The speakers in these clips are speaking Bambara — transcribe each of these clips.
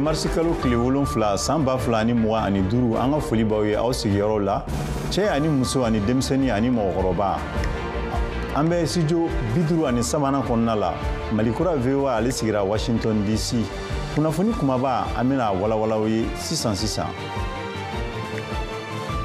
Marisi kalo tile 7 san 2025, an ka foli b'aw ye aw sigiyɔrɔw la, cɛ ani muso ani denmisɛnnin ani mɔgɔkɔrɔba. An bɛ studio 53nan kɔnɔna la. Malikura VOA, ale sigira Washington DC. Kunnafoni kumaba, an bɛna walawalaw ye sisan sisan.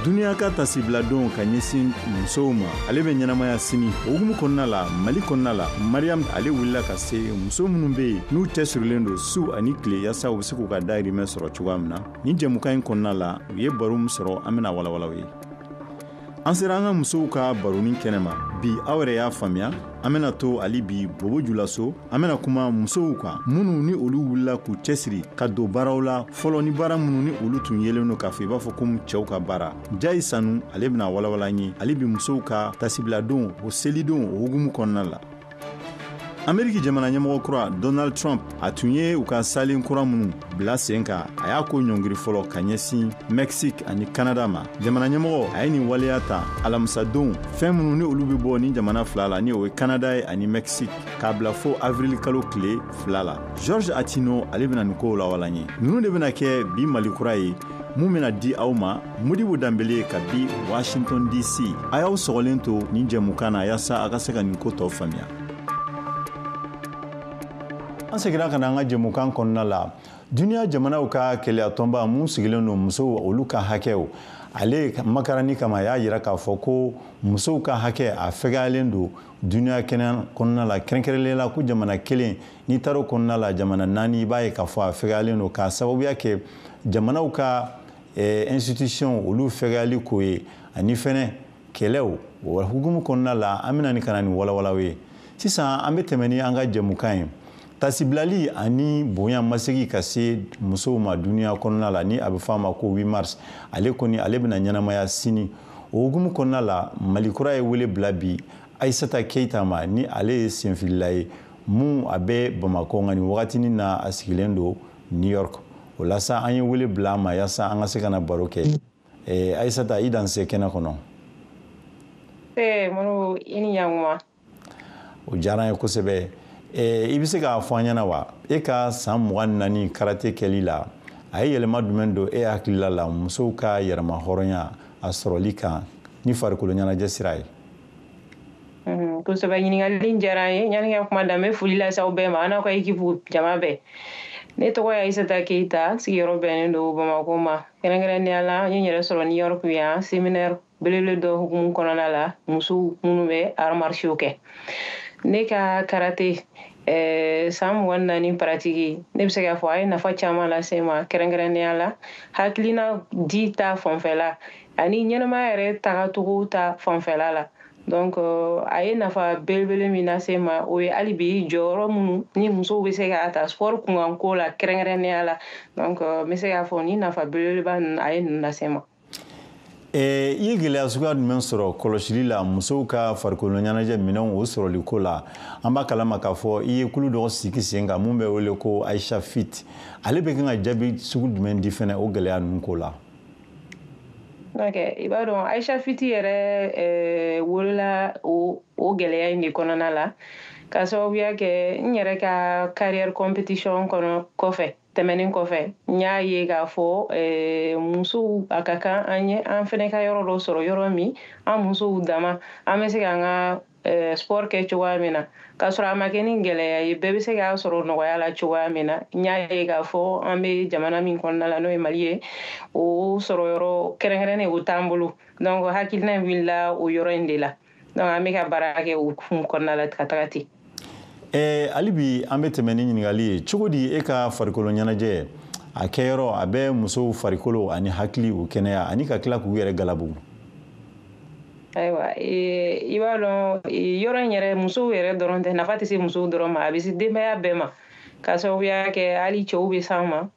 Duniya ka tasibiladon ka ɲɛsin musow ma, ale bɛ ɲɛnamaya sini. O hukumu kɔnɔna la, Mali kɔnɔna la, Mariam ale wulila ka se muso minnu bɛ yen n'u cɛsirilen don su ani tile yaasa u bɛ se k'u ka dahirimɛ sɔrɔ cogoya min na. Nin jɛmukan in kɔnɔna la, u ye baro min sɔrɔ, an bɛna walawalaw ye. An sera an ka musow ka baronin kɛnɛ ma bi. Aw yɛrɛ y'a faamuya, an bɛna to hali bi Bobo Julaso. An bɛna kuma musow kan minnu ni olu wulila k'u cɛsiri ka don baaraw la fɔlɔ, ni baara minnu ni olu tun yelen don k'a fɔ i b'a fɔ komi cɛw ka baara. Jayi Sanu, ale bɛna walawala an ye hali bi musow ka tasibiladon, o selidon, o hukumu kɔnɔna la. Ameriki jamana ɲɛmɔgɔ kura Donald Trump, a tun ye u ka salen kura minnu bila sen kan, a y'a ko ɲɔngiri fɔlɔ ka ɲɛsin Mexique ani Canada ma. Jamana ɲɛmɔgɔ, a ye nin waleya ta alamisadon, fɛn minnu ni olu bɛ bɔ nin jamana fila la, ni o ye Canada ye ani Mexique, k'a bila fo avril kalo tile 2 la. George Atino, ale bɛna nin kow lawala ye. Ninnu de bɛna kɛ bi Mali kura ye mun bɛna di aw ma. Modibo Danbele ka bi Washington DC. A y'aw sɔgɔlen to nin jɛmukan na yaasa a ka se ka nin ko tɔ faamuya. An seginna ka na an ka jɛmukan kɔnɔna la. Duniya jamanaw ka keleya tɔnba mun sigilen don musow olu ka hakɛw ale makarani kama, a y'a yira k'a fɔ ko musow ka hakɛ a fɛgɛyalen don duniya kɛnɛ kɔnɔna la, kɛrɛnkɛrɛnnenya la ko jamana kelen n'i taara o kɔnɔna la, jamana naani, i b'a ye k'a fɔ a fɛgɛyalen don, k'a sababuya kɛ jamanaw ka institution olu fɛgɛyali ko ye ani fɛnɛ kɛlɛw. O hukumu kɔnɔna la, an bɛna ni ka na nin walawalaw ye. Sisan an bɛ tɛmɛ ni an ka jɛmukan ye, tasibilali ani bonya masegi ka se musow ma duniya kɔnɔna la, ni a bɛ fɔ a ma ko 8 mars. Ale kɔni, ale bɛna ɲɛnamaya sini. O hukumu kɔnɔna la, Mali kura ye wele bila bi Ayisata Keyita ma, ni ale ye senfilila ye mun a bɛ Bamakɔ, nka nin wagatinin na a sigilen don New York. O la sa, an ye wele bila a ma yaasa an ka se ka na baro kɛ. Ayisata, i danse kɛnɛ kɔnɔ. Modibo, i ni ɲankuma. O diyara an ye kosɛbɛ. I bɛ se k'a fɔ an ɲɛna wa, e ka san 24 karate kɛli la, a ye yɛlɛma jumɛn don e hakilila la musow ka yɛrɛma hɔrɔnya a sɔrɔli kan ni farikolo ɲɛnajɛ sira ye? Kosɛbɛ, ɲininkali diyara n ye. Yanni ka kuma da, n bɛ foli lase aw bɛɛ ma, an n'aw ka équipe jama bɛɛ. Ne tɔgɔ ye Ayisata Keyita, sigiyɔrɔ bɛnnen don Bamakɔ ma. Kɛrɛnkɛrɛnnenya la, n ye n yɛrɛ sɔrɔ New York yan, séminaire belebele dɔ hukumu kɔnɔna la, musow minnu bɛ arts martiaux kɛ. Ne ka karate san 24 pratique, ne bɛ se k'a fɔ a ye nafa caman lase n ma, kɛrɛnkɛrɛnnenya la hakilina di ta fanfɛla ani ɲɛnamaya yɛrɛ tagacogo ta fanfɛla la. Donc a ye nafa belebele min lase n ma, o ye hali bi jɔyɔrɔ minnu ni musow bɛ se k'a ta sport kunkanko la, kɛrɛnkɛrɛnnenya la. Donc n bɛ se k'a fɔ ni nafa belebeleba ninnu, a ye ninnu lase n ma. I ye gɛlɛya suguya jumɛn sɔrɔ kɔlɔsili la musow ka farikolo ɲɛnajɛ minɛnw o sɔrɔli ko la? An b'a kalama k'a fɔ i ye kulu dɔ sigi sen kan mun bɛ wele ko Aisha Fit. Ale bɛ kan ka jaabi sugu jumɛn di fɛnɛ o gɛlɛya ninnu ko la? Ok, i b'a dɔn, Aisha Fit yɛrɛ wolola o gɛlɛya in de kɔnɔna la, ka sababuya kɛ n yɛrɛ ka carrière compétition kɔnɔ kɔfɛ tɛmɛnen kɔfɛ, n y'a ye k'a fɔ musow, a ka kan an ye an fɛnɛ ka yɔrɔ dɔ sɔrɔ, yɔrɔ min an musow dama an bɛ se k'an ka sport kɛ cogoya min na, k'a sɔrɔ a ma kɛ ni gɛlɛya ye, bɛɛ bɛ se k'a sɔrɔ nɔgɔya la cogoya min na. N y'a ye k'a fɔ an bɛ jamana min kɔnɔna la, n'o ye Mali ye, o sɔrɔ yɔrɔ kɛrɛnkɛrɛnnen o t'an bolo. Donc hakilina in wulila o yɔrɔ in de la. Donc an bɛ ka baara kɛ o kun kɔnɔna la ka taga ten. Hali bi an bɛ tɛmɛ ni ɲininkali ye. Cogo di e ka farikolo ɲɛnajɛ a kɛyɔrɔ a bɛ musow farikolo ani hakili o kɛnɛya ani ka tila k'u yɛrɛ galabu? Ayiwa, i b'a dɔn, yɔrɔ in yɛrɛ, musow yɛrɛ dɔrɔn tɛ, nafa tɛ se musow dɔrɔn ma, a bɛ se denbaya bɛɛ ma, ka sababuya kɛ hali cɛw bɛ s'an ma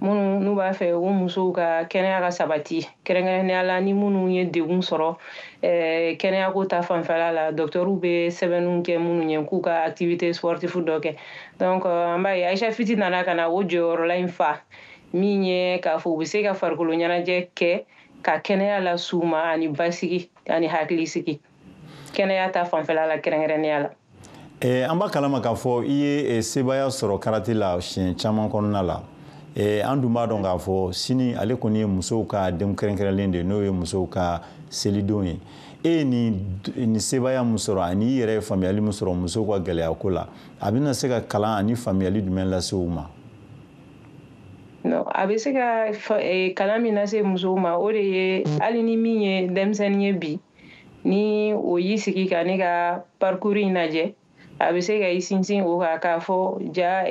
minnu n'u b'a fɛ u musow ka kɛnɛya ka sabati, kɛrɛnkɛrɛnnenya la ni minnu ye degun sɔrɔ kɛnɛyako ta fanfɛla la, dɔgɔtɔrɔw bɛ sɛbɛnniw kɛ minnu ye k'u ka activité sportive dɔ kɛ. Donc an b'a ye Aisha Fit nana ka na o jɔyɔrɔla in fa min ye k'a fɔ u bɛ se ka farikolo ɲɛnajɛ kɛ ka kɛnɛya las'u ma ani basigi ani hakilisigi, kɛnɛya ta fanfɛla la, kɛrɛnkɛrɛnnenya la. An b'a kalama k'a fɔ i ye sebaaya sɔrɔ karate la siɲɛ caman kɔnɔna la. An dun b'a dɔn k'a fɔ sini ale kɔni ye musow ka den kɛrɛnkɛrɛnlen de ye, n'o ye musow ka selidon ye. E ye nin sebaaya min sɔrɔ ani i yɛrɛ ye faamuyali min sɔrɔ musow ka gɛlɛya ko la, a bɛna se ka kalan ani faamuyali jumɛn lase u ma? Non, a bɛ se ka kalan min lase musow ma, o de ye hali ni min ye denmisɛnnin ye bi, ni o y'i sigi ka ne ka parcours in lajɛ, a bɛ se ka i sinsin o kan k'a fɔ ja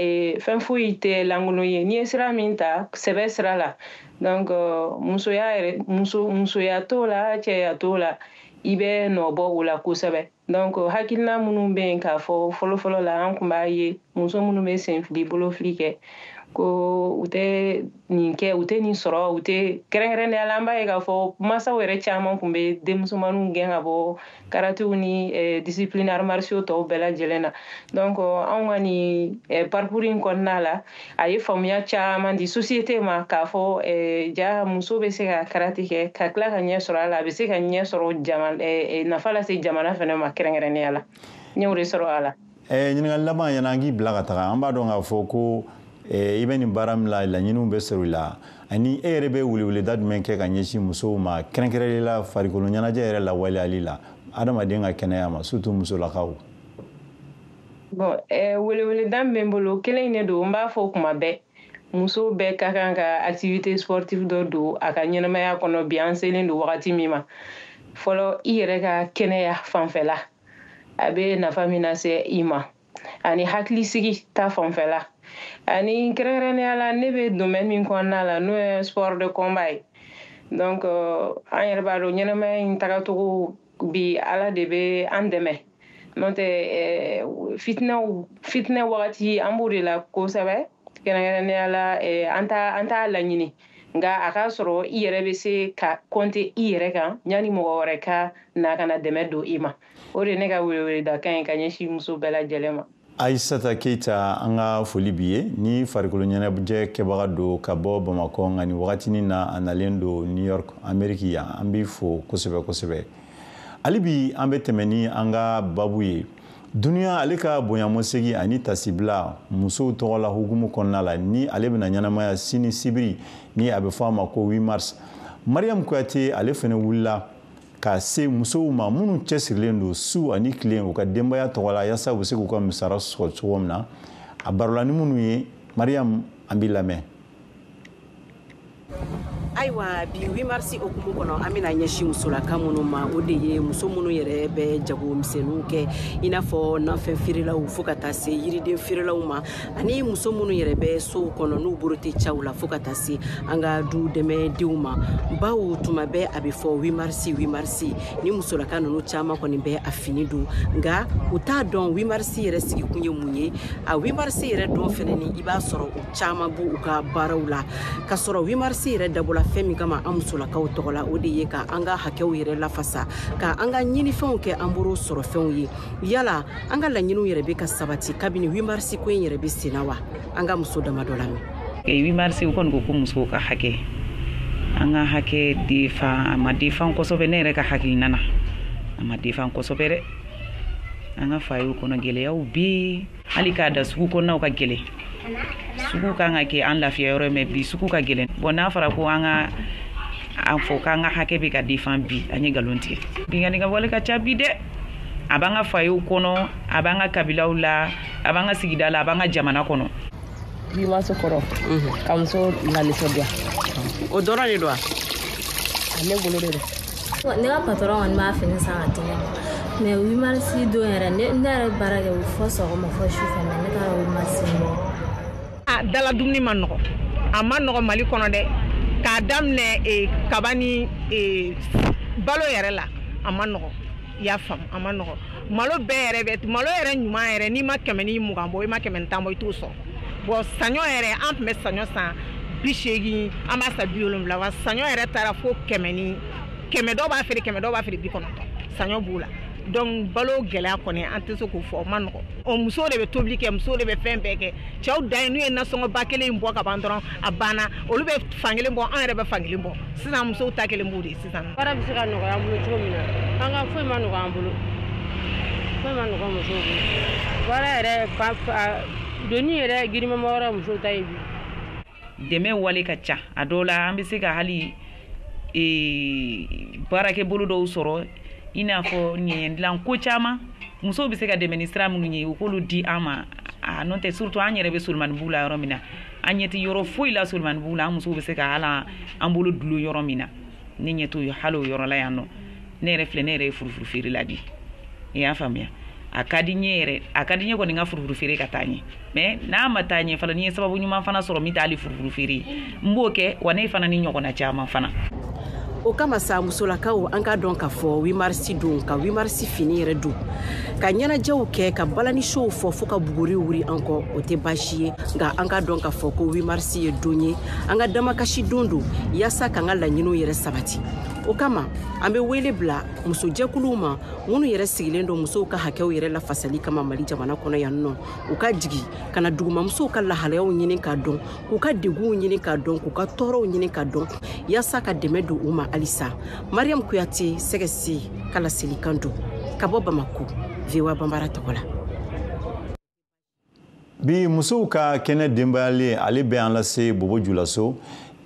fɛn foyi tɛ lankolon ye, n'i ye sira min ta sɛbɛ sira la. Donc musoya yɛrɛ, musoya t'o la, cɛya t'o la, i bɛ nɔ bɔ o la kosɛbɛ. Donc hakilina minnu bɛ yen k'a fɔ fɔlɔfɔlɔ la, an tun b'a ye muso minnu bɛ senfili bolofili kɛ, ko u tɛ nin kɛ, u tɛ nin sɔrɔ, u tɛ kɛrɛnkɛrɛnnenya la, an b'a ye k'a fɔ masaw yɛrɛ caman tun bɛ denmusomaninw gɛn ka bɔ karatew ni discipline arts martiaux tɔw bɛɛ lajɛlen na. Donc anw ka nin parcours in kɔnɔna la, a ye faamuya caman di société ma k'a fɔ ja muso bɛ se ka karate kɛ ka tila ka ɲɛ sɔrɔ a la, a bɛ se ka ɲɛ sɔrɔ, nafa lase jamana fana ma kɛrɛnkɛrɛnnenya la. N y'o de sɔrɔ a la. Ɲininkali laban, yanni an k'i bila ka taga, an b'a dɔn k'a fɔ ko i bɛ nin baara min la, laɲiniw bɛ sɔrɔ i la, ani e yɛrɛ bɛ weleweleda jumɛn kɛ ka ɲɛsin musow ma, kɛrɛnkɛrɛnnenya la farikolo ɲɛnajɛ yɛrɛ lawaleyali la adamaden ka kɛnɛya ma, surtout musolakaw? Bon, weleweleda min bɛ n bolo, kelen in de don, n b'a fɔ kuma bɛɛ, muso bɛɛ ka kan ka activité sportive dɔ don a ka ɲɛnamaya kɔnɔ. Bi an selen don wagati min ma, fɔlɔ i yɛrɛ ka kɛnɛya fanfɛla, a bɛ nafa min lase i ma, ani hakilisigi ta fanfɛla, ani kɛrɛnkɛrɛnnenya la ne bɛ domaine min kɔnɔna la, n'o ye sport de combat ye. Donc an yɛrɛ b'a dɔn ɲɛnamaya in tagacogo bi, Ala de bɛ an dɛmɛ, n'o tɛ fitinɛ wagati an b'o de la kosɛbɛ. Kɛrɛnkɛrɛnnenya la an t'a laɲini, nka a k'a sɔrɔ i yɛrɛ bɛ se ka compter i yɛrɛ kan yanni mɔgɔ wɛrɛ ka na ka na dɛmɛ don i ma. O de ye ne ka weleweledakan ye ka ɲɛsin muso bɛɛ lajɛlen ma. Aïssata Keita, an ka foli b'i ye. Ni farikolo ɲɛnajɛ kɛbaga don ka bɔ Bamakɔ, nka nin wagatinin na a nalen don New York, Amérique yan, an b'i fo kosɛbɛ kosɛbɛ. Hali bi an bɛ tɛmɛ ni an ka babu ye. Dunuya ale ka bonyamasegin ani tasibila musow tɔgɔ la hukumu kɔnɔna la, ni ale bɛna ɲɛnamaya sini sibiri, ni a bɛ fɔ a ma ko 8 mars. Mariam Kuyate ale fana wulila ka se musow ma minnu cɛsirilen don su ani tile u ka denbaya tɔgɔ la, yaasa u bɛ se k'u ka musara sɔrɔ cogo min na. A barola ni minnu ye, Mariam, an b'i lamɛn. Ayiwa, bi 8 mars hukumu kɔnɔ, an bɛna ɲɛsin musolaka minnu ma, o de ye muso minnu yɛrɛ bɛ jagomisɛnninw kɛ, i n'a fɔ nafɛn feerelaw fo ka taa se yiriden feerelaw ma, ani muso minnu yɛrɛ bɛ sow kɔnɔ n'u bolo tɛ caw la, fo ka taa se an ka du dɛmɛdenw ma. Bawo tuma bɛɛ a bɛ fɔ 8 mars 8 mars, ni musolaka ninnu caman kɔni bɛ a fini don, nka u t'a dɔn 8 mars yɛrɛ sigikun ye mun ye. A 8 mars yɛrɛ dɔn fɛnɛ ni i b'a sɔrɔ u caman b'u ka baaraw la, k'a sɔrɔ 8 mars yɛrɛ dabɔla fɛn min kama an musolakaw tɔgɔ la, o de ye ka an ka hakɛw yɛrɛ lafasa, ka an ka ɲinifɛnw kɛ an bolo sɔrɔ fɛnw ye. Yala an ka laɲiniw yɛrɛ bɛ ka sabati kabini 8 mars ko in yɛrɛ bɛ senna wa? An ka muso damadɔ lamɛn. 8 mars u kɔni ko ko musow ka hakɛ, an ka hakɛ defan, a ma defan kosɛbɛ. Ne yɛrɛ ka hakilina na, a ma defan kosɛbɛ dɛ. An ka fayew kɔnɔ gɛlɛyaw bɛ yen, hali k'a da sugu kɔnɔnaw ka gɛlɛn. Sugu kan ka kɛ an lafiya yɔrɔ, mais bi sugu ka gɛlɛn. Bon, n'a fɔra ko an ka a fɔ k'an ka hakɛ bɛ ka defan bi, an ye nkalon tigɛ. Binkanni ka wale ka ca bi dɛ. A b'an ka fayew kɔnɔ, a b'an ka kabilaw la, a b'an ka sigida la, a b'an ka jamana kɔnɔ. 8 mars kɔrɔ, ka muso la nisɔndiya. O dɔrɔn de don wa? Ne bolo de don. Ne ka patron kɔni b'a fini san ka di ne ma, mais 8 mars don yɛrɛ, ne yɛrɛ baara kɛ fɔ sɔgɔma fɔ sufɛ, mais ne taara 8 mars bɔ. A dala dumuni ma nɔgɔ, a ma nɔgɔ Mali kɔnɔ dɛ. K'a daminɛ kaba ni balo yɛrɛ la, a ma nɔgɔ, i y'a faamu, a ma nɔgɔ. Malo bɛɛ yɛrɛ bɛ, malo yɛrɛ ɲuman yɛrɛ, n'i ma 120 bɔ, i ma 110 bɔ, i t'o sɔrɔ. Bon, saɲɔ yɛrɛ, an tun bɛ saɲɔ san 80, an b'a san 70, wa saɲɔ yɛrɛ taara fo 100 ni 100, dɔw b'a feere 100, dɔw b'a feere 90, saɲɔ b'o la. Donc balo gɛlɛya kɔni, an tɛ se k'o fɔ, o ma nɔgɔ. O musow de bɛ tobili kɛ, musow de bɛ fɛn bɛɛ kɛ. Cɛw dan ye n'u ye nasɔngɔ ba kelen in bɔ ka ban dɔrɔn, a banna. Olu bɛ fankelen bɔ, an yɛrɛ bɛ fankelen bɔ. Sisan musow ta kelen b'o de ye sisan. Baara bɛ se ka nɔgɔya an bolo cogo min na, an ka foyi ma nɔgɔ an bolo, foyi ma nɔgɔ musow bolo. Baara yɛrɛ doni yɛrɛ girinma yɔrɔ musow ta ye bi. Dɛmɛ wale ka ca. A dɔw la an bɛ se ka hali baarakɛ bolo dɔw sɔrɔ, i n'a fɔ ɲɛɲɛ dilan ko caman. Musow bɛ se ka dɛmɛ ni sira minnu ye, u k'olu di an ma. A n'o tɛ, surtout an yɛrɛ bɛ Solomanibugu la yɔrɔ min na, an ɲɛ tɛ yɔrɔ foyi la Solomanibugu la an musow bɛ se ka hali an bolo dulon yɔrɔ min na. Ne ɲɛ t'o hali o yɔrɔ la yan nɔ. Ne yɛrɛ filɛ, ne yɛrɛ ye furufuru feerela de ye, i y'a faamuya. A ka di n ye yɛrɛ, a ka di n ye kɔni n ka furufuru feere ka taa ɲɛ, mais n'a ma taa ɲɛ fana, ni n ye sababu ɲuman fana sɔrɔ min tɛ hali furufuru feere ye, n b'o kɛ. Wa ne fana ni ɲɔgɔnna caman fana. O kama sa, musolakaw, an k'a dɔn k'a fɔ 8 mars don, ka 8 mars fini yɛrɛ don, ka ɲɛnajɛw kɛ, ka balanisow fɔ fo ka buguri wuri an kɔ, o tɛ baasi ye. Nka an k'a dɔn k'a fɔ ko 8 mars ye don ye, an ka damakasi don don, yaasa k'an ka laɲiniw yɛrɛ sabati. O kama an bɛ wele bila musojɛkuluw ma minnu yɛrɛ sigilen don musow ka hakɛw yɛrɛ lafasali kama Mali jamana kɔnɔ yan nɔ, u ka jigi ka na dugumamusow ka lahalayaw ɲini k'a dɔn, k'u ka degunw ɲini k'a dɔn, k'u ka tɔɔrɔw ɲini k'a dɔn, yaasa ka dɛmɛ don u ma halisa. Mariam Kuyate, Sɛgɛsi ka laselikan don ka bɔ Bamako, VOA Banbara tɔgɔ la. Bi musow ka kɛnɛ denbayalen, ale bɛ an lase Bobo Julaso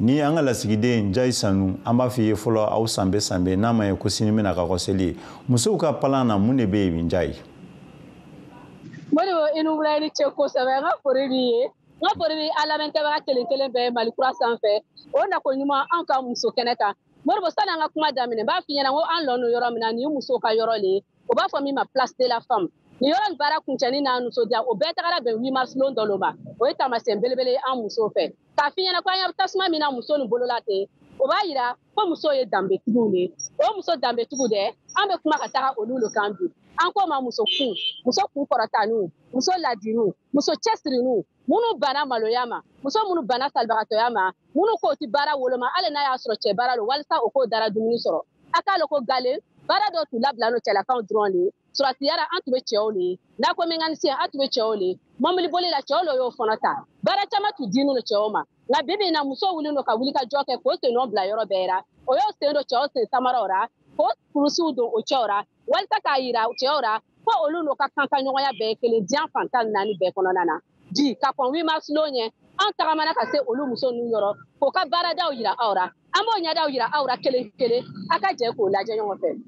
ni an ka lasigiden Njayi Sanu. An b'a f'i ye fɔlɔ, aw sanbɛ sanbɛ, n'a ma ye ko sini bɛna k'aw ka seli ye. Musow ka palan na, mun de bɛ yen, Njayi? Modibo, i ni wula, i ni ce kosɛbɛ. N ka foli b'i ye, n ka foli bɛ a lamɛnnikɛbaga kelen kelen bɛɛ Mali kura sanfɛ. O nako ɲuman anw ka muso kɛnɛ kan. Modibo, sani an ka kuma daminɛ, n b'a f'i ɲɛna ko an lɔ yɔrɔ min na, nin ye musow ka yɔrɔ le ye, o b'a fɔ min ma place de la femme. Nin yɔrɔ in baara kuncɛni n'a nisɔndiya, o bɛɛ tagara bɛn 8 mars lon dɔ lo ma. O ye taamasiyɛn belebele ye an musow fɛ. K'a f'i ɲɛna ko an ɲɛ tasuma min na muso nin bolola ten, o b'a yira ko muso ye danbetigiw de ye. O muso danbetigiw dɛ, an bɛ kuma ka taga olu le kan bi. An k'o ma muso kun, muso kun kɔrɔtaniw, muso ladiriw, muso cɛsiriniw, minnu banna maloya ma, muso minnu banna salibagatɔya ma, minnu k'o ti baara woloma hali n'a y'a sɔrɔ cɛ baara don, walasa o k'o dara dumuni sɔrɔ. A k'a lɔn ko gale baara dɔw tun labila no cɛlakaw dɔrɔn de ye. Surasiyara, an tun bɛ cɛw de ye. Nako mécanicien, an tun bɛ cɛw de ye. Mɔbili boli la, cɛw le y'o fana ta. Baara caman tun dinnen don cɛw ma, nka bi bi in na, musow wulilen don ka wuli ka jɔ kɛ k'o sen nɔ bila yɔrɔ bɛɛ la. O y'o sen don cɛw sen samaraw la, k'o kurusiw don o cɛw la, walasa k'a yira cɛw la ko olu n'o ka kan ka ɲɔgɔnya bɛɛ ye kelen diɲɛ fan 14 bɛɛ kɔnɔna na. Bi ka kɔn 8 mars lon ɲɛ, an tagamana ka se olu muso ninnu yɔrɔ k'o ka baaradaw yira aw la. An b'o ɲɛdaw yira aw la kelen kelen, a ka jɛ k'o lajɛ ɲɔgɔn fɛ.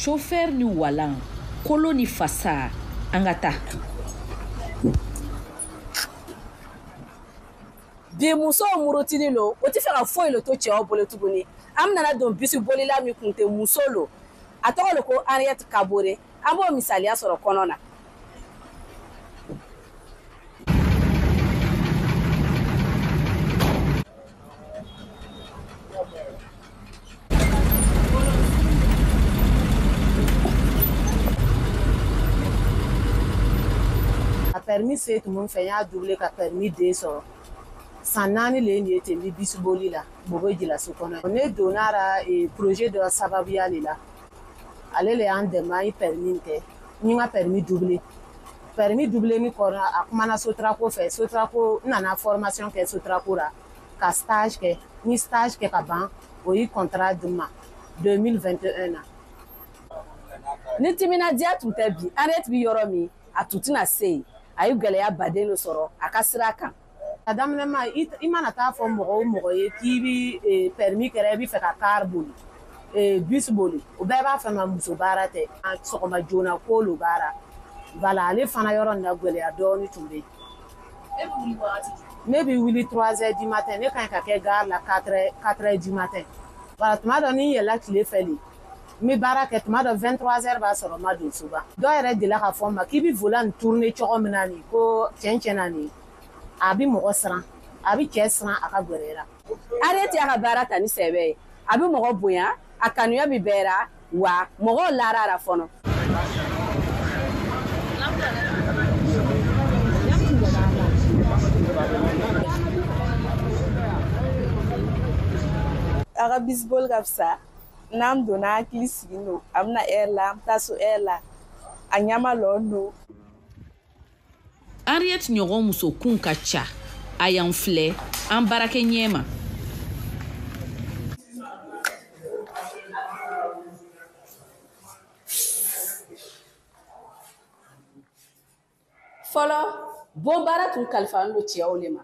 Chauffeur ni walan, kolo ni fasa, an ka taa. Bi musow murutili lo, o tɛ fɛ ka foyi le to cɛw bolo tuguni. An nana don bisi bolila min kun tɛ muso lo, a tɔgɔ le ko Henriette Kabore. An b'o misaliya sɔrɔ kɔnɔ na. A permis C tun bɛ n fɛ, n y'a doublé ka permis D sɔrɔ. San 4 le nin ye ten, n bɛ bisi boli la Bobo Julaso kɔnɔ. Ne donna la projet dɔ sababuya de la, ale le y'an dɛmɛ, an ye permis kɛ, n ye n ka permis doublé. Permis doublé ni kɔnɔ, a kumana Sotraco fɛ. Sotraco, n nana formation kɛ Sotraco la, ka stage kɛ. N ye stage kɛ ka ban, o ye contrat di n ma 2021 na. Ni timinadiya tun tɛ bi, Henriette bɛ yɔrɔ min, a tun tɛna se yen. A ye gɛlɛya baden de sɔrɔ a ka sira kan. A daminɛ ma, i mana taa fɔ mɔgɔ o mɔgɔ ye k'i bɛ permis kɛra, i bɛ fɛ ka car boli, bus boli, o bɛɛ b'a fɛ ma muso baara tɛ, sɔgɔma joona ko lo baara. Voilà, ale fana yɔrɔ nin na, gɛlɛya dɔɔni tun bɛ yen. Ne bɛ wuli 3 heures du matin, ne ka ɲi ka kɛ gare la 4 heures du matin. Voilà, tuma dɔ ni n yɛlɛla tile fɛ de, n bɛ baara kɛ, tuma dɔ 23 heures b'a sɔrɔ n ma don soba. Dɔw yɛrɛ delila k'a fɔ n ma k'i bɛ volant nin tourner cogo min na nin ko tiɲɛ tiɲɛ na nin, a bɛ mɔgɔ siran, a bɛ cɛ siran a ka gɛrɛ la. Henriette y'a ka baara ta ni sɛbɛ ye, a bɛ mɔgɔ bonya, a kanuya bɛ bɛɛ la, wa mɔgɔw lara la fɔlɔ. A ka bisiboli ka fisa. N'an donna, hakili sigilen don, a bɛna heure la, an bɛ taa so heure la, a ɲɛma lɔn don. Henriette ɲɔgɔn musokun ka ca. A y'an filɛ an baarakɛ ɲɛ ma. Fɔlɔ, bon baara tun kalifalen don cɛw le ma,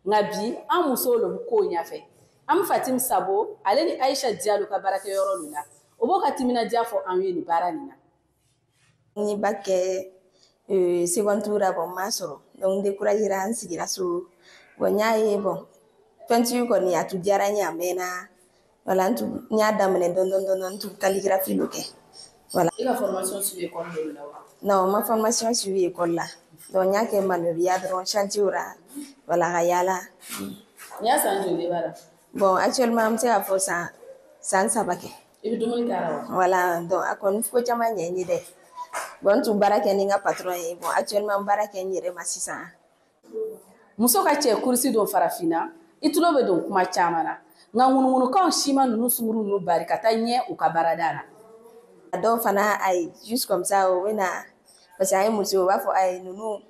nka bi an musow le bɛ kow ɲɛfɛ. An bɛ Fatim Sabo ale ni Aisha Diallo ka baarakɛyɔrɔ lu la, o b'o ka timinadiya fɔ an ye nin baara nin na. N ye bac kɛ second tour la, bon, n m'a sɔrɔ, donc n découragé ra, n sigira so. Bon, n y'a ye, bon, peinture kɔni a tun diyara n ye a mɛnna. Voilà, n tun n y'a daminɛ dɔɔni dɔɔni dɔɔni, n tun calligraphie lo kɛ. Voilà. I ka formation suivi école dɔ la wa? Non, n ma formation suivi école la. Donc n y'a kɛ manœuvre dɔrɔn chantier ra. Voilà, ka yaala. Nin y'a san joli ye b'a la? Bon, actuellement an bɛ se k'a fɔ san 3 kɛ. I bɛ dumuni kɛ a la wa? Voilà, donc a kɔni ko caman ɲɛ n ye dɛ. Bon, n tun baara kɛ ni n ka patron ye. Bon, actuellement n baara kɛ n yɛrɛ ma sisan. Muso ka cɛ kurusi don farafinna, i tulo bɛ don kuma caman na, nka ŋunuŋunukanw siman ninnu sunguru ninnu bari ka taa ɲɛ u ka baarada la. A dɔw fana, ayi, juste comme ça, u bɛ na parce que an ye muso ye, u b'a fɔ ayi, ninnu,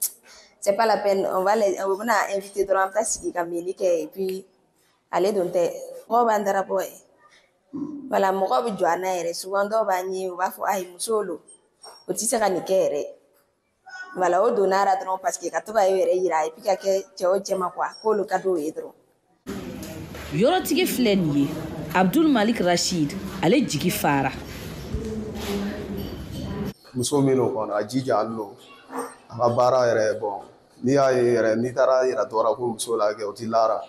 c'est pas la peine, on va les, u bɛna inviter dɔrɔn, an bɛ taa sigi ka minni kɛ, et puis ale dun tɛ. Mɔgɔw b'an darabɔ ye. Voilà, mɔgɔw bɛ jɔ an na yɛrɛ, souvent dɔw b'an ye, u b'a fɔ ayi, musow lo, o tɛ se ka nin kɛ yɛrɛ. Voilà, o donna a la dɔrɔn parce que ka to ka e yɛrɛ yira et puis ka kɛ cɛ o cɛ ma quoi, k'olu ka d'o ye dɔrɔn. Yɔrɔtigi filɛ nin ye, Abdul Malik Rashid, ale jigi fara. Muso min don kɔni, a jijalen don a ka baara yɛrɛ. Bon, n'i y'a ye yɛrɛ, n'i taara yira dɔ la ko muso l'a kɛ, o t'i lara.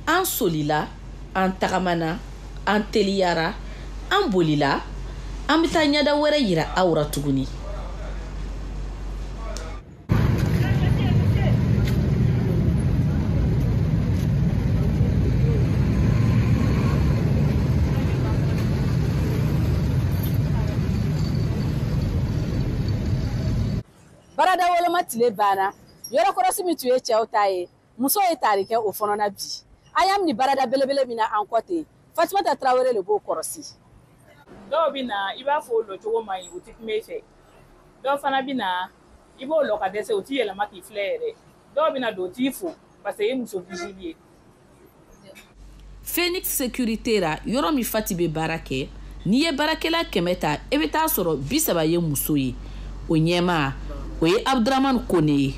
An solila, an tagamana, an teliyara, an bolila, an bɛ taa ɲɛda wɛrɛ yira aw ra tuguni. Baarada woloma tile banna, yɔrɔ kɔrɔsi min tun ye cɛw ta ye, muso ye tari kɛ o fana na bi. An y'a ni baarada belebele min na an kɔ ten, Fatumata Tarawele de b'o kɔrɔsi. Dɔw bɛ na, i b'a fɔ o lɔ cogo man ɲi, u tɛ kuma i fɛ. Dɔw fana bɛ na, i b'o lɔ ka dɛsɛ, u t'i yɛlɛma k'i filɛ yɛrɛ. Dɔw bɛ na don, u t'i fo parce que e ye muso vigile ye. Phoenix Sécurité ra, yɔrɔ min Fati bɛ baara kɛ, n'i ye baarakɛla 100 ta, e bɛ taa sɔrɔ 30 ye muso ye. O ɲɛmaa, o ye Abdramane Kone ye.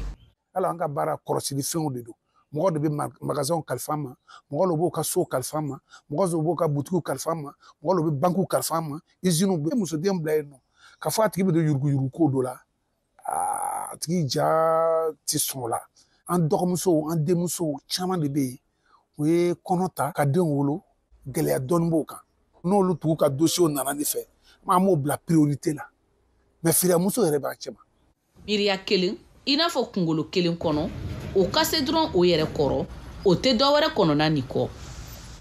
Hali an ka baara kɔlɔsili fɛnw de don. Mɔgɔ de bɛ magasinw kalifa an ma, mɔgɔ de b'o ka so kalifa an ma, mɔgɔ de b'o ka butigiw kalifa an ma, mɔgɔ de bɛ bankiw kalifa an ma, usines bɛ musoden bila yen nɔ k'a fɔ a tigi bɛ don yuruguyurugu ko dɔ la, a tigi ja tɛ sɔn o la. An dɔgɔmusow, an denmusow caman de bɛ yen, u ye kɔnɔ ta ka denw wolo, gɛlɛya dɔɔnin b'o kan. N'olu tugu ka dossiers nana ne fɛ, an b'o bila priorité la. Mais firiyamuso yɛrɛ b'a cɛ ma. Miiriya kelen, i n'a fɔ kunkolo kelen kɔnɔ, o ka se dɔrɔn o yɛrɛ kɔrɔ, o tɛ dɔ wɛrɛ kɔnɔna nin kɔ.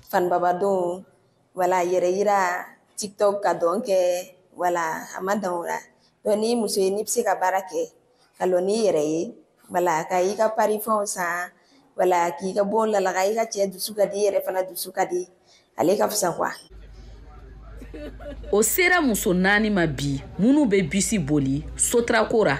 Fanibabadon, wala yɛrɛ yira, TikTok ka dɔn kɛ, wala a ma dan o la. Donc n'i muso ye, n'i bɛ se ka baara kɛ, ka lɔ n'i yɛrɛ ye, wala ka i ka pari fɛnw san, wala k'i ka bon lalaga, i ka cɛ dusu ka di, i yɛrɛ fana dusu ka di, ale ka fisa quoi. O sera muso 4 ma bi minnu bɛ bisi boli Sotrako ra.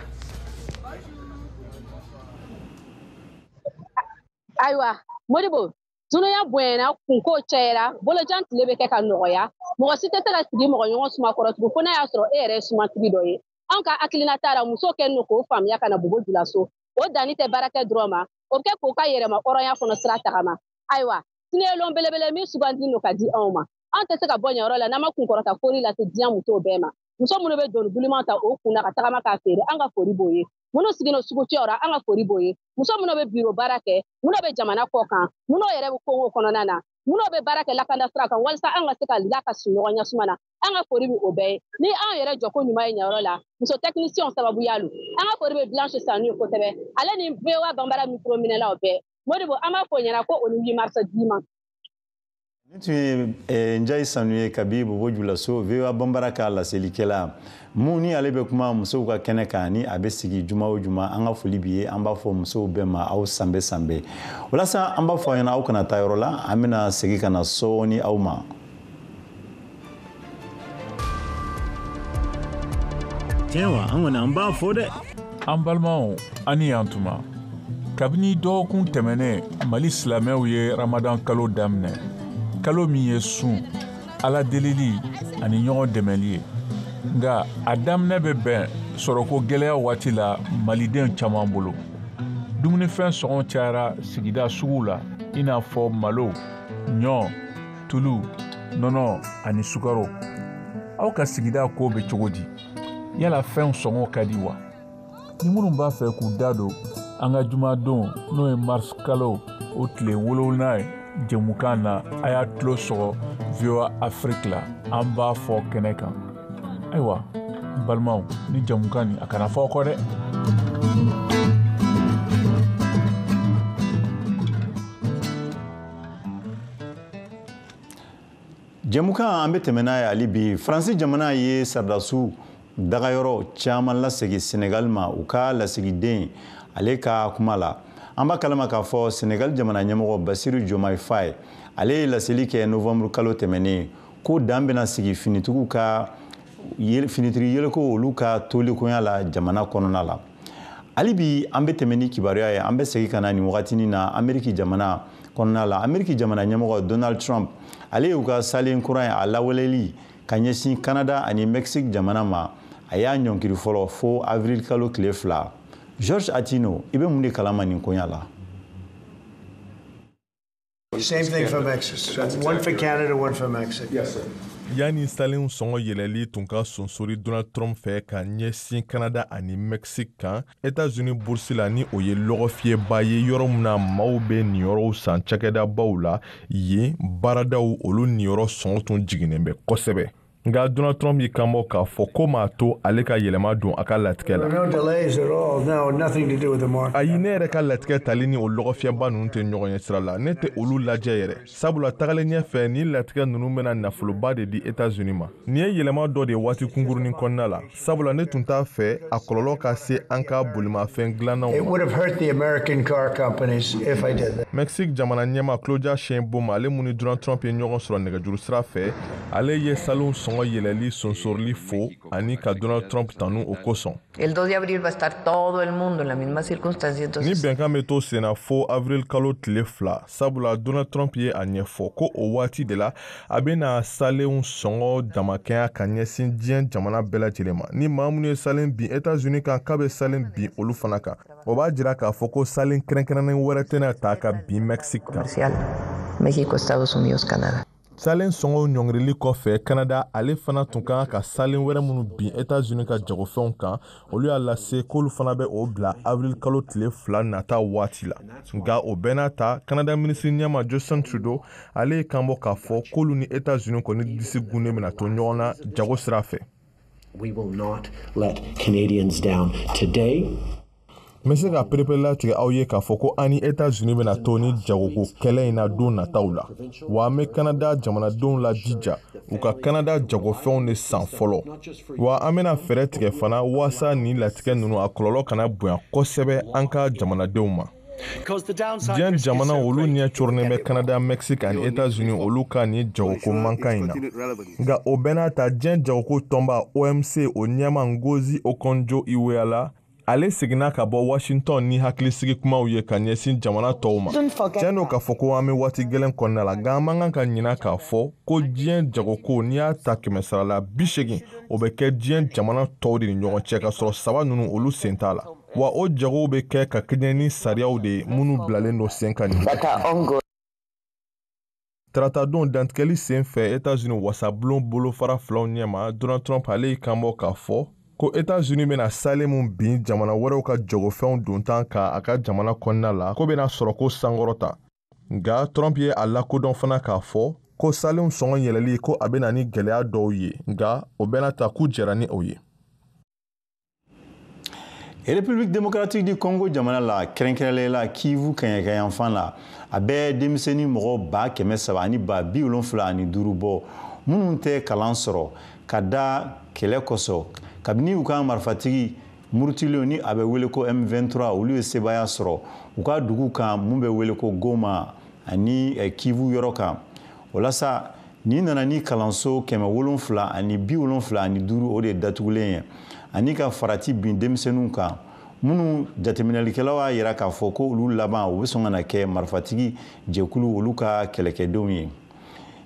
Ayiwa Modibo, dunuya bonyana, kunko cayara, bolojan tile bɛ kɛ ka nɔgɔya, mɔgɔ si tɛ se ka sigi mɔgɔ ɲɔgɔn suma kɔrɔ tugun fo n'a y'a sɔrɔ e yɛrɛ ye sumatigi dɔ ye. Anw ka hakilina t'a la, muso kɛlen don k'o faamuya ka na Bobo Julaso. O danni tɛ baarakɛ dɔrɔn ma, o bɛ kɛ k'o ka yɛrɛma hɔrɔnya kɔnɔ sira tagama. Ayiwa, sini ye lon belebele min sugandi don ka di anw ma. An tɛ se ka bɔ ɲɛyɔrɔ la n'an ma kunkɔrɔta foli lase diɲɛ musow bɛɛ ma. Muso minnu bɛ doni buliman ta o kun na ka tagama k'a feere, an ka foli b'o ye. Minnu sigilen don sugucɛw la, an ka foli b'o ye. Muso minnu bɛ biro baara kɛ, minnu bɛ jamana kɔ kan, minnu yɛrɛ bɛ kongo kɔnɔna na, minnu bɛ baara kɛ lakanda sira kan walasa an ka se ka la ka sunɔgɔ ɲɛsuma na, an ka foli bɛ o bɛɛ ye. Ni an yɛrɛ jɔko ɲuman ye ɲɛyɔrɔ la, muso technicien sababuya lo. An ka foli bɛ Blanche Sanu ye kosɛbɛ, ale ni VOA Banbara micro minɛlaw bɛɛ. Modibo, an b'a fɔ o ɲɛna ko o ni 8 mars d'i ma. Nin tun ye Njayi Sanu ye kabi Bobo Julaso, VOA Banbara ka laselikɛla mun ni ale bɛ kuma musow ka kɛnɛ kan, ni a bɛ sigi juma o juma. An ka foli b'i ye, an b'a fɔ musow bɛɛ ma aw sanbɛ sanbɛ. Walasa an b'a fɔ aw ɲɛna, aw kana taa yɔrɔ la, an bɛna segin ka na sɔɔni aw ma. Tiɲɛ wa, an kɔni an b'a fɔ dɛ. An balimaw, an ni yan tuma. Kabini dɔgɔkun tɛmɛnen, Mali silamɛw ye Ramadan kalo daminɛ. Kalo min ye sun, Ala delili ani ɲɔgɔn dɛmɛli ye. Nka a daminɛ bɛ bɛn sɔrɔko gɛlɛya waati la maliden caman bolo. Dumunifɛn sɔngɔ cayara sigida suguw la, i n'a fɔ malo, ɲɔ, tulu, nɔnɔ ani sukaro. Aw ka sigida ko bɛ cogo di? Yala fɛnw sɔngɔ ka di wa? Ni minnu b'a fɛ k'u da don an ka jumadon, n'o ye mars kalo o tile 7 ye jɛmukan na, a y'a tulo sɔgɔ VOA Afrique la, an b'a fɔ kɛnɛ kan. Ayiwa, n balimaw, ni jɛmukan nin a kana fɔ aw kɔ dɛ. Jɛmukan an bɛ tɛmɛ n'a ye hali bi. Faransi jamana ye sardasiw dagayɔrɔ caman lasegin Senegal ma u ka lasigiden ale ka kuma la. An b'a kalama k'a fɔ Senegal jamana ɲɛmɔgɔ Basiru Diomaye Faye, ale ye laseli kɛ novembre kalo tɛmɛnen ko dan bɛna sigi finitigiw ka finitigi yeleko olu ka tolikonya la jamana kɔnɔna la. Hali bi an bɛ tɛmɛ ni kibaruya ye, an bɛ segin ka na nin wagatinin na Ameriki jamana kɔnɔna la. Ameriki jamana ɲɛmɔgɔ Donald Trump, ale y'u ka salen kura ye a lawaleli ka ɲɛsin Canada ani Mexique jamana ma, a y'a ɲɔnkiri fɔlɔ fo avril kalo tile 2. George Atino, i bɛ mun de kalama nin koɲa la? Same thing for Mexico. One for Canada, one for Mexico. Yes, sir. Yanni salenw sɔngɔ yɛlɛli tun ka sonsori Donald Trump fɛ ka ɲɛsin Canada ani Mexique kan, États-Unis bourse la, ni o ye lɔgɔfiyɛba ye yɔrɔ min na maaw bɛ niyɔrɔw san cakɛdabaw la, yen baaradaw olu niyɔrɔ sɔngɔ tun jiginnen bɛ kosɛbɛ. Nka Donald Trump y'i kanbɔ k'a fɔ ko m'a to ale ka yɛlɛma don a ka latigɛ la. Ayi, ne yɛrɛ ka latigɛ tali ni o lɔgɔfiyɛba ninnu tɛ ɲɔgɔn ye sira la. Ne tɛ olu lajɛ yɛrɛ, sabula tagalen ɲɛfɛ ni latigɛ ninnu bɛna nafoloba de di États-Unis ma. Nin ye yɛlɛma dɔ de ye waati kunkurunin kɔnɔna la, sabula ne tun t'a fɛ a kɔlɔlɔ ka se an ka bolimafɛn dilannaw ma. Mexique jamana ɲɛmaa Claudia Sheinbaum, ale mun ni Donald Trump ye ɲɔgɔn sɔrɔ nɛgɛjuru sira fɛ, ale ye salon sɔngɔ yɛlɛli sonsorili fo ani ka Donald Trump tanu o kosɔn. El 2 de abril va a estar todo el mundo en la misma circunstancia, entonces. Ni bɛnkan bɛ to sen na fo avril kalo tile 2, sabula Donald Trump ye a ɲɛfɔ ko o waati de la a bɛna salenw sɔngɔ damakɛnya ka ɲɛsin diɲɛ jamana bɛɛ lajɛlen ma. Ni maa minnu ye salen bin États-Unis kan, k'a bɛ salen bin olu fana kan. O b'a jira k'a fɔ ko salen kɛrɛnkɛrɛnnen wɛrɛ tɛna ta ka bin Mexique kan. México, Estados Unidos, Canadá. Salen sɔngɔw ɲɔngirili kɔfɛ, Canada ale fana tun kan ka salen wɛrɛ minnu bin États-Unis ka jagofɛnw kan, olu y'a lase k'olu fana bɛ o bila avril kalo tile 2 nata waati la. Nka o bɛɛ n'a ta, Canada minisiri ɲɛma Justin Trudeau, ale ye kanbɔ k'a fɔ k'olu ni États-Unis kɔni disi gunnen bɛna to ɲɔgɔn na jago sira fɛ. We will not let Canadians down today. N bɛ se ka pereperelatigɛ aw ye k'a fɔ ko an ni États-Unis bɛna to ni jagoko kɛlɛ in na don nataw la, wa an bɛ Canada jamanadenw lajija u ka Canada jagofɛnw de san fɔlɔ, wa an bɛna fɛɛrɛ tigɛ fana waasa nin latigɛ ninnu a kɔlɔlɔ kana bonya kosɛbɛ an ka jamanadenw ma. Diɲɛ jamanaw olu ɲɛ coronnen bɛ Canada, Mexique ani États-Unis olu ka nin jagoko mankan in na. Nka o bɛɛ n'a ta, diɲɛ jagoko tɔnba OMC o ɲɛma Ngozi Okonjo-Iweala, ale seginna ka bɔ Washington ni hakilisigi kumaw ye ka ɲɛsin jamana tɔw ma. Tiɲɛ don k'a fɔ ko an bɛ waati gɛlɛn kɔnɔna la, nka an man kan ka ɲina k'a fɔ ko diɲɛ jagoko n'i y'a ta 80%, o bɛ kɛ diɲɛ jamana tɔw de ni ɲɔgɔn cɛ, ka sɔrɔ saba ninnu olu sen t'a la. Wa o jagow bɛ kɛ ka kɛɲɛ ni sariyaw de ye minnu bilalen don sen kan nin. Taratadon dantigɛli sen fɛ États-Unis wasabulon bolofara filaw ɲɛma, Donald Trump ale y'i kanbɔ k'a fɔ ko États-Unis bɛna salen mun bin jamana wɛrɛw ka jagofɛnw dontan kan a ka jamana kɔnɔna la, ko bɛna sɔrɔ ko sankɔrɔta. Nka Trump ye a lakodɔn fana k'a fɔ ko salenw sɔngɔ yɛlɛli ko a bɛna ni gɛlɛya dɔw ye, nka o bɛɛ n'a ta k'u jɛra ni o ye. République démocratique du Congo jamana la, kɛrɛnkɛrɛnnenya la Kivu kɛɲɛkɛyanfan la, a bɛ denmisɛnnin mɔgɔ 375 bɔ minnu tɛ kalan sɔrɔ ka da kɛlɛ kosɔn. Kabini u ka marifatigi murutilenw ni a bɛ wele ko M23, olu ye sebaaya sɔrɔ u ka dugu kan mun bɛ wele ko Goma ani Kivu yɔrɔ kan. O la sa, nin nana ni kalanso 775 o de datugulen ye, ani ka farati bin denmisɛnninw kan minnu jateminɛlikɛlaw y'a yira k'a fɔ ko olu laban u bɛ sɔn ka na kɛ marifatigi jɛkulu olu ka kɛlɛkɛdenw ye.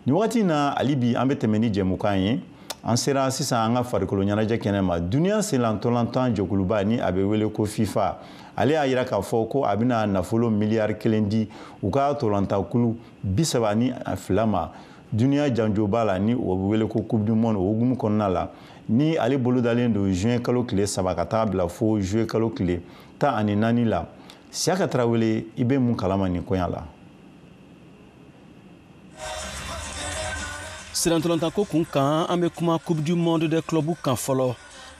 Nin wagati in na, hali bi an bɛ tɛmɛ ni jɛmukan ye. An sera sisan an ka farikolo ɲɛnajɛ kɛnɛ ma. Duniya senlantɔlantan jɛkuluba ni a bɛ wele ko FIFA, ale y'a yira k'a fɔ ko a bɛna nafolo miliyari 1 di u ka tɔlantankulu 32 ma duniya janjoba la, ni o bɛ wele ko Coupe du monde. O hukumu kɔnɔna la, ni ale bolodalen don juin kalo tile 3 ka taa bila fo juillet kalo tile 14 la. Siyaka Tarawele, i bɛ mun kalama nin koɲa la? Sirantɔlɔntanko kun kan, an bɛ kuma Coupe du monde des clubs kan fɔlɔ,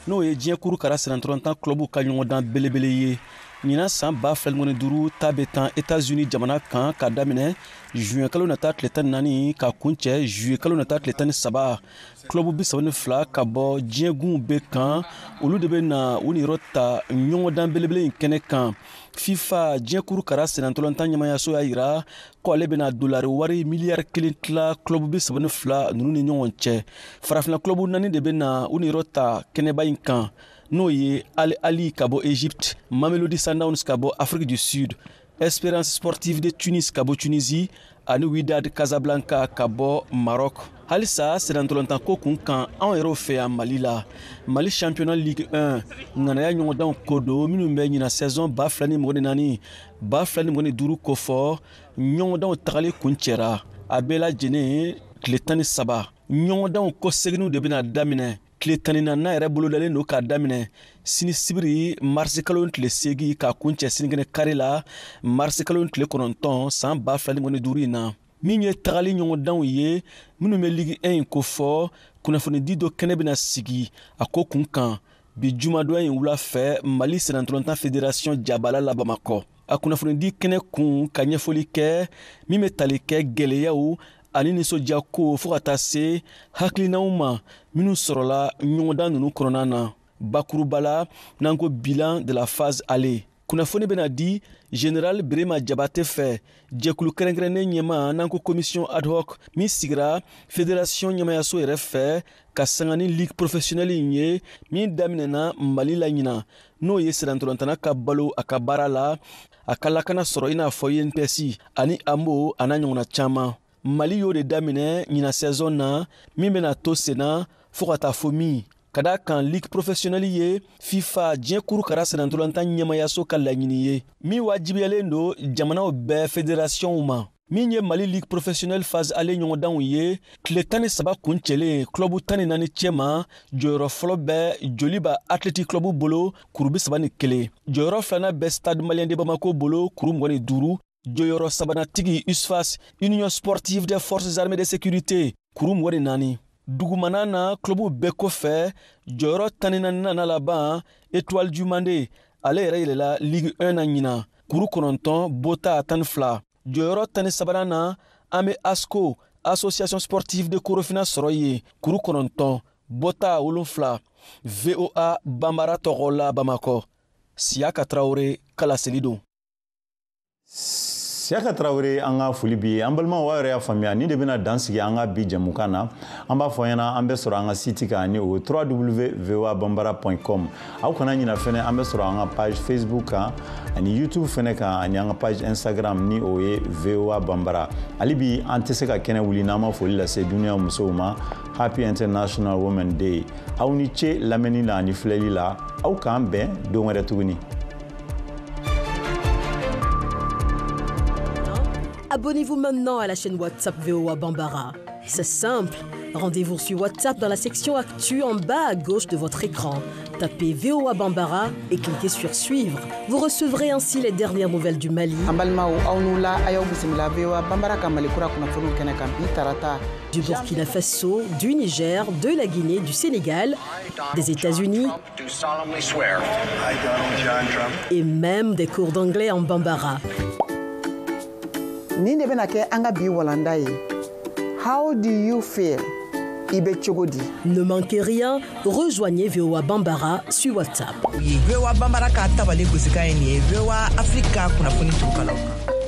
n'o ye diɲɛ kuru kara sirantɔlɔntan club ka ɲɔgɔndan belebele ye. Ɲinan san 2025 ta bɛ tan Etats-Unis jamana kan, ka daminɛ juin kalo nata tile 14 ka kuncɛ juillet kalo nata tile 13. Club 32 ka bɔ diɲɛ gunw bɛɛ kan, olu de bɛ na u niyɔrɔ ta ɲɔgɔndan belebele in kɛnɛ kan. FIFA, diɲɛ kuru kara sennantolatan ɲɛmayaso, y'a yira ko ale bɛna dolari wari miliyari 1 tila club 32 ninnu ni ɲɔgɔn cɛ. Farafinna club naani de bɛ na u niyɔrɔ ta kɛnɛba in kan, n'o ye Al Ahly ka bɔ Egypte, Mamelodi Sundowns ka bɔ Afrique du Sud, Espérance Sportive de Tunis ka bɔ Tunisie ani Wydad Casablanca ka bɔ Maroc. Halisa sennantolatan ko kun kan, anw yɛrɛw fɛ yan Mali la, Mali championnat Ligue 1 ŋanaya ɲɔgɔndanw ko don minnu bɛ ɲina saison 2024 2025 kofɔ. Ɲɔgɔndanw tagali kun cɛra a bɛɛ lajɛlen tile 13. Ɲɔgɔndanw kɔseginw de bɛna daminɛ tile 14 yɛrɛ bolodalen don k'a daminɛ sini sibiri marisi kalo tile 8 k'a kuncɛ sinikɛnɛ kari la, marisi kalo tile 9 san 2025 in na. Min ye tagali ɲɔgɔndanw ye minnu bɛ Ligue 1 in kofɔ, kunnafonidi dɔ kɛnɛ bɛna sigi a ko kun kan bi jumadon in wula fɛ Mali sennantolatan fédération jabala la Bamakɔ. A kunnafonidi kɛnɛ kun ka ɲɛfɔli kɛ min bɛ tali kɛ gɛlɛyaw ani nisɔndiya ko fo ka taa se hakilinaw ma minnu sɔrɔla ɲɔgɔndan ninnu kɔnɔna na. Bakuruba la, n'an ko bilan de la phase aller, kunnafoni bɛna di général Birema Jabate fɛ, jɛkulu kɛrɛnkɛrɛnnen ɲɛma, n'an ko commission ad hoc min sigira fédération ɲɛmayaso yɛrɛ fɛ ka sanga ni ligue professionnelle in ye min daminɛna Mali la ɲina, n'o ye sennantolatan ka balo a ka baara la, a ka lakana sɔrɔ, i n'a fɔ INPS ani AMO a n'a ɲɔgɔnna caman. Mali y'o de daminɛ ɲina saison na min bɛna to senna fo ka taa fo min ka da kan ligue professionnelle ye FIFA, diɲɛ kuru kara sennantolatan ɲɛmayaso ka laɲini ye min wajibiyalen don jamanaw bɛɛ fédérationw ma. Min ye Mali ligue professionnelle phase aller ɲɔgɔndanw ye, tile 13 kuncɛlen, club 14 cɛma, jɔyɔrɔ fɔlɔ bɛ Joliba Athletic Club bolo, kuru 31. Jɔyɔrɔ filanan bɛ Stade Malien de Bamako bolo, kuru 25. Jɔyɔrɔ sabanatigi, USFAS, Union Sportive des Forces Armées de Sécurité, kuru 24. Dugumana na, club bɛɛ kɔfɛ, jɔyɔrɔ 14nan laban, Étoile du Mande, ale yɛrɛ yɛlɛla Ligue 1 na ɲina, kuru 9, bota 12. Jɔyɔrɔ 13nan na, an bɛ ASCO, Association Sportive de Korofina, sɔrɔ yen, kuru 9, bɔta 7. VOA Banbara tɔgɔ la Bamakɔ, Siyaka Tarawele kalaseli don. Siyaka Tarawele, an ka foli bi ye. An balimaw, aw yɛrɛ y'a faamuya, nin de bɛna dan sigi an ka bi jɛmukan na. An b'a fɔ ɲɛna, an bɛ sɔrɔ an ka site kan ni o www.voabambara.com. Aw kana ɲina fɛnɛ, an bɛ sɔrɔ an ka page Facebook kan ani YouTube fɛnɛ kan ani an ka page Instagram ni o ye VOA Bambara. Hali bi an tɛ se ka kɛnɛ wuli n'an ma foli lase duniya musow ma. Happy International Women Day. Aw ni ce lamɛnni la ani filɛli la. Aw k'an bɛn don wɛrɛ tuguni. Abonnez-vous maintenant à la chaîne WhatsApp VOA Bambara. C'est simple. Rendez-vous sur WhatsApp dans la section Actu en bas à gauche de votre écran. Tapez VOA Bambara et cliquez sur Suivre. Vous recevrez ainsi les dernières nouvelles du Mali, An balimaw, aw n'u la, a y'aw bisimila VOA Banbara ka Mali kura kunnafoniw kɛnɛ kan bi tarata. Du Burkina Faso, du Niger, de la Guinée, du Sénégal, des États-Unis et même des cours d'anglais en Bambara. Nin de bɛna kɛ an ka bi walanda ye: How do you feel? I bɛ cogo di? Ne manquez rien, rejoignez VOA Bambara sur WhatsApp. VOA Bambara ka tabali gosikan ye nin ye, VOA Afrique ka kunnafoni turukalaw kan.